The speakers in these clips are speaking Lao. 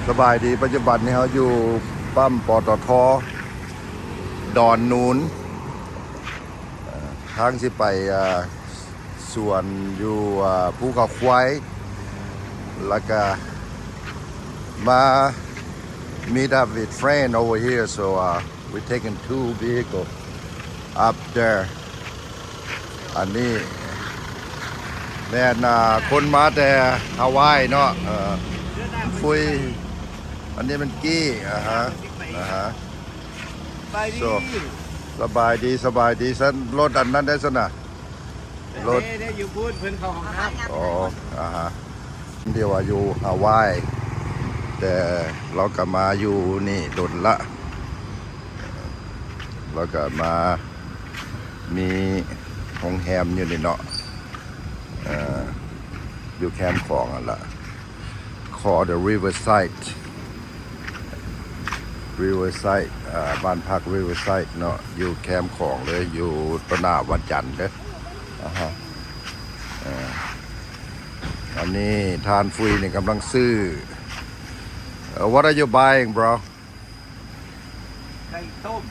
ສະບາຍດີ, ປັດຈຸບັນນີ້ເຮົາຢູ່ປ້ຳ ປຕທ ດອນນູນ, ເອີ ທາງຊິໄປ ອ່າ ສວນຢູ່ ອ່າ ພູເຂົາຄວາຍ ແລ້ວກະມາ meet up with friend over here, so, uh, we taking two vehicle up there. ອັນນີ້ແມ່ນ ອ່າ ຄົນມາແຕ່ຮາວາຍເນາະ, ເອີ ຟຸຍ. ອັນນີ້ມັນກີ້ ອ່າຮະ ອ່າຮະ. ສະບາຍດີ ສະບາຍດີ. ຊັ້ນລົດອັນນັ້ນໄດ້ຊັ້ນນະ ລົດ ເດ້ ຢູ່ພຸ້ນ ເພິ່ນເຂົ້າຫ້ອງນ້ຳ. ອໍ ອ່າຮະ. ດຽວວ່າຢູ່ຮາວາຍ ແຕ່ລາວກໍມາຢູ່ນີ້ດົນລະ ລາວກໍມາມີໂຮງແຮມຢູ່ນີ້ເນາະ, ເອີ ຢູ່ແຄມຂອງຫັ້ນລະ. Call the Riverside, Riverside, ເອີ ບ້ານພັກ Riverside ເນາະ, ຢູ່ແຄມຂອງເລີຍ, ຢູ່ຕໍ່ໜ້າວັດຈັນເດີ. ອ່າຮະ ເອີ ອັນນີ້ທ່ານຟຸຍນີ້ກຳລັງຊື້. ເອີ What are you buying, bro? ໄກ່ຕົ້ມ.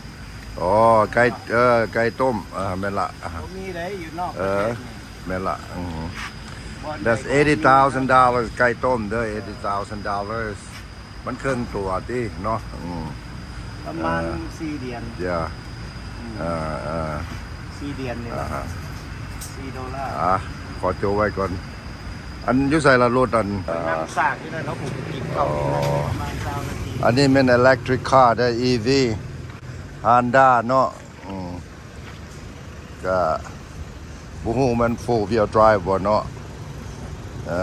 ອໍ ໄກ່ ເອີ ໄກ່ຕົ້ມ. ເອີ ແມ່ນລະ. ບໍ່ມີໃດຢູ່ນອກປະເທດນີ້. ເອີ ແມ່ນລະ. ອື That's eighty thousand dollars ໄກ່ຕົ້ມເດີ, eighty thousand dollars. ມັນເຄິ່ງຕົວຕິເນາະ. ອື ປະມານ ເອີ ສີ່ເດືອນ. Yeah. ອື ເອີ ເອີ ສີ່ເດືອນນີ້. ອ່າຮະ ສີ່ໂດລາ. ອ່າ ຂໍໂຈະໄວ້ກ່ອນ. ອັນຢູ່ໃສລະລົດອັນ? ນັ່ງສາກຢູ່ນັ້ນເນາະ, ຜູ້ກິນເຂົ້າ. ອໍ ປະມານຊາວນາທີ. ອັນນີ້ແມ່ນ electric car ເດີ, EV, Honda ເນາະ. ອື ກະບໍ່ຮູ້ແມ່ນ four wheel drive ບໍ່ເນາະ. ເອີ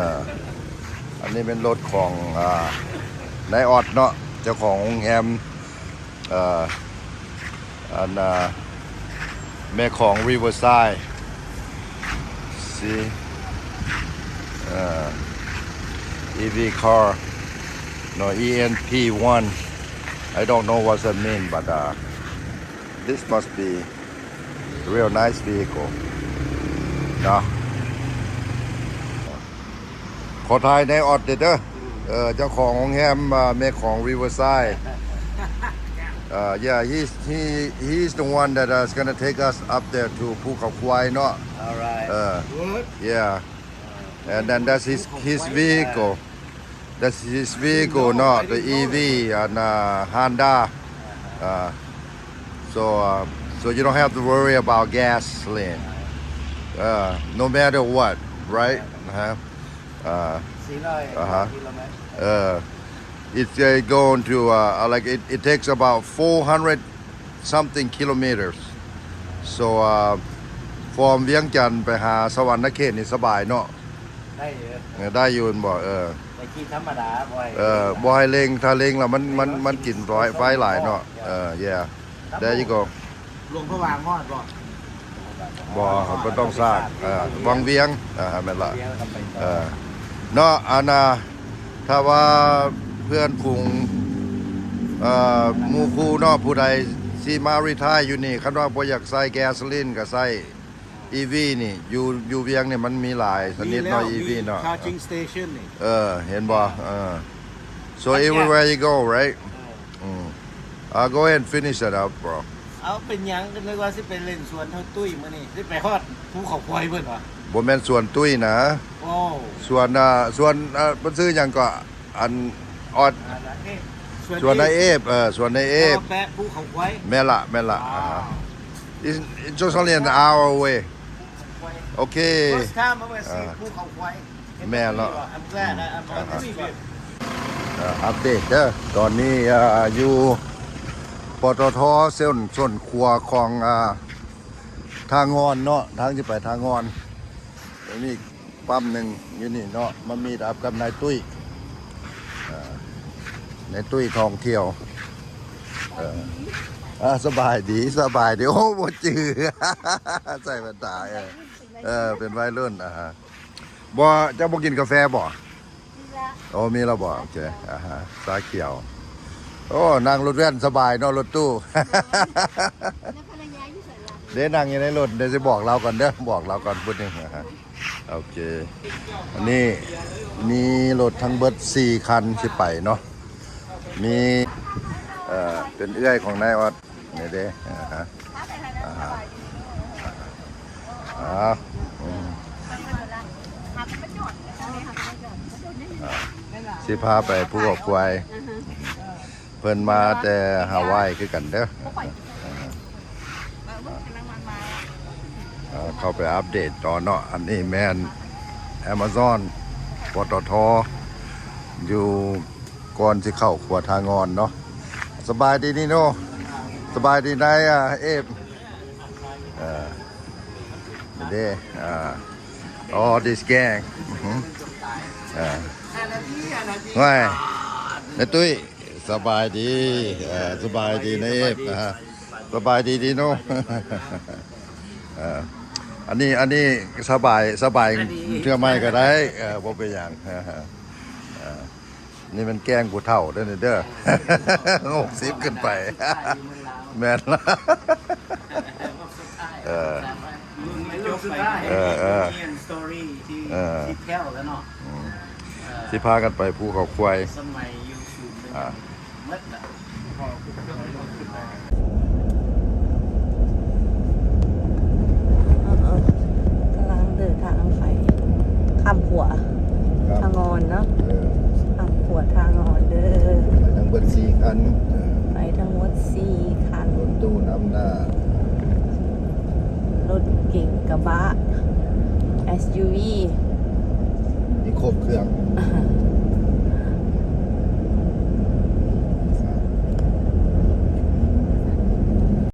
ອັນນີ້ແມ່ນລົດຂອງ ອ່າ ນາຍອອດເນາະ, ເຈົ້າຂອງໂຮງແຮມ ເອີ ອັນ ອ່າ ແມ່ຂອງ Riverside. See, ເອີ EV car ເນາະ, ENP one. I don't know what that mean, but, uh, this must be real nice vehicle ເນາະ. ຂໍຖ່າຍນາຍອອດເດີ. ເອີ ເຈົ້າຂອງໂຮງແຮມ ເອີ ແມ່ຂອງ Riverside. Uh, yeah, he's, he, he's the one that is gonna take us up there to ພູເຂົາຄວາຍເນາະ. All right. ເອີ Good. Yeah. And then that's his, his vehicle. That's his vehicle, ເນາະ, the EV ອັນ Honda. Uh, so, uh, so you don't have to worry about gasoline. Uh, no matter what, right? Uh-huh. Uh, ສີ່ຮ້ອຍ uh-huh. ກິໂລແມັດ. Uh, it's, uh, going to, uh, like, it, it takes about four hundred something kilometers. So, uh, from ວຽງຈັນໄປຫາສະຫວັນນະເຂດນີ້ສະບາຍເນາະ. ໄດ້ຢູ່ ເອີ ໄດ້ຢູ່ແມ່ນບໍ່? ເອີ ໄປຂີ່ທຳມະດາ ບໍ່ໃຫ້ ເອີ ບໍ່ໃຫ້ເລັ່ງ, ຖ້າເລັ່ງແລ້ວມັນ ມັນ ມັນກິນໄຟຫຼາຍເນາະ. ເອີ yeah. There you go. ຫຼວງພະບາງຮອດບໍ່? ບໍ່ ບໍ່ຕ້ອງສາກ. ເອີ ວັງວຽງ. ອ່າ ແມ່ນລະ. ເອີ ເນາະ ອັນນ່າ ຖ້າວ່າເພື່ອນຝູງ ເອີ ໝູ່ຄູ່ເນາະ ຜູ້ໃດຊິມາຣີທາຍຢູ່ນີ້ ຄັນວ່າບໍ່ຢາກໃຊ້ແກໂຊລີນກໍໃຊ້ ອີວີນີ້ ຢູ່ ຢູ່ວຽງນີ້ມັນມີຫຼາຍຊະນິດເນາະ ອີວີເນາະ. ເອີ ເຫັນບໍ່? ເອີ so everywhere you go, right? ເອີ go ahead and finish it up, bro. ເອົາ ເປັນຫຍັງ? ກໍນຶກວ່າຊິໄປຫຼິ້ນສວນເຮົາຕຸ້ຍມື້ນີ້ ຊິໄປຮອດພູເຂົາຄວາຍເພິ່ນຫວາ? ບໍ່ແມ່ນສວນຕຸ້ຍນະ. ໂອ້ ສວນ ອ່າ ສວນ ອ່າ ເພິ່ນຊື່ຫຍັງເກາະ? ອັນ ອອດ ສວນນາເອບ. ເອີ ສວນນາເອບ. ແປະພູເຂົາຄວາຍ. ແມ່ນລະ ແມ່ນລະ. It's, it's just only an hour away. Okay. First time I see ພູເຂົາຄວາຍ. ແມ່ນລະ. I'm glad. I'm glad. ອັບເດດເດີ ຕອນນີ້ ອ່າ ຢູ່ ປຕທ ເສັ້ນ ເສັ້ນຂວາຂອງ ອ່າ ທ່າງ່ອນເນາະ ທາງຊິໄປທ່າງ່ອນ. ມີປ້ຳໜຶ່ງຢູ່ນີ້ເນາະ ມາມີດອັບກັບນາຍຕຸ້ຍ ນາຍຕຸ້ຍທ່ອງທ່ຽວ. ເອີ ສະບາຍດີ ສະບາຍດີ. ໂອ້ ບໍ່ຈື່ ໃສ່ແວ່ນຕາ. ເອີ ເປັນໄວລຸ້ນ. ອ່າ ບໍ່ ເຈົ້າບໍ່ກິນກາແຟບໍ່? ໂອ້ ມີແລ້ວບໍ່? ໂອເຄ. ອ່າຮະ ຊາຂຽວ. ໂອ້ ນັ່ງລົດແວ່ນສະບາຍເນາະ ລົດຕູ້. ເດ້ ນັ່ງຢູ່ໃນລົດ ດຽວຊິບອກລາວກ່ອນເດີ ບອກລາວກ່ອນພຸ້ນນີ້. ອ່າຮະ ໂອເຄ. ອັນນີ້ມີລົດທັງເບິດສີ່ຄັນຊິໄປເນາະ. ມີ ເອີ ເປັນເອື້ອຍຂອງນາຍອອດນີ້ເດ້. ອ່າຮະ ອ່າຮະ ອ່າ ອືມ ອ່າ ຊິພາໄປພູເຂົາຄວາຍ. ເພິ່ນມາແຕ່ຮາວາຍຄືກັນເດີ. ເຂົ້າໄປອັບເດດຕໍ່ເນາະ. ອັນນີ້ແມ່ນ Amazon ປຕທ ຢູ່ກ່ອນຊິເຂົ້າຂົວທ່າງ່ອນເນາະ. ສະບາຍດີນີໂນ. ສະບາຍດີນາຍ ອາ ເອຟ. ເອີ ນີ້ເດ້ ອ່າ all this gang. ອືຮຶ ອ່າ ຫວາຍ ນາຍຕຸ້ຍ ສະບາຍດີ. ເອີ ສະບາຍດີນາຍເອຟ. ອ່າ ສະບາຍດີດີໂນ. ເອີ ອັນນີ້ ອັນນີ້ສະບາຍ ສະບາຍເທື່ອໃໝ່ກໍໄດ້. ເອີ ບໍ່ເປັນຫຍັງ. ເອີ ນີ້ແມ່ນແກ້ງຜູ້ເຖົ້າເດີນີ້ເດີ ຫົກສິບຂຶ້ນໄປ. ແມ່ນລະ. ເອີ ເອີ ເອີ ເອີ ອືມ ຊິພາກັນໄປພູເຂົາຄວາຍ. ອ່າ ກຳລັງເດີນທາງໄປຂ້າມຂົວ ຂ້າມ ທ່າງ່ອນເນາະ. ເອີ ຂ້າມຂົວທ່າງ່ອນເດີ ໄປທັງເບິດສີ່ຄັນ. ເອີ ໄປທັງໝົດສີ່ຄັນ ລົດຕູ້ນຳໜ້າ ລົດເກັງ ກະບະ ເອສຢູວີ ມີຄົບເຄື່ອງ.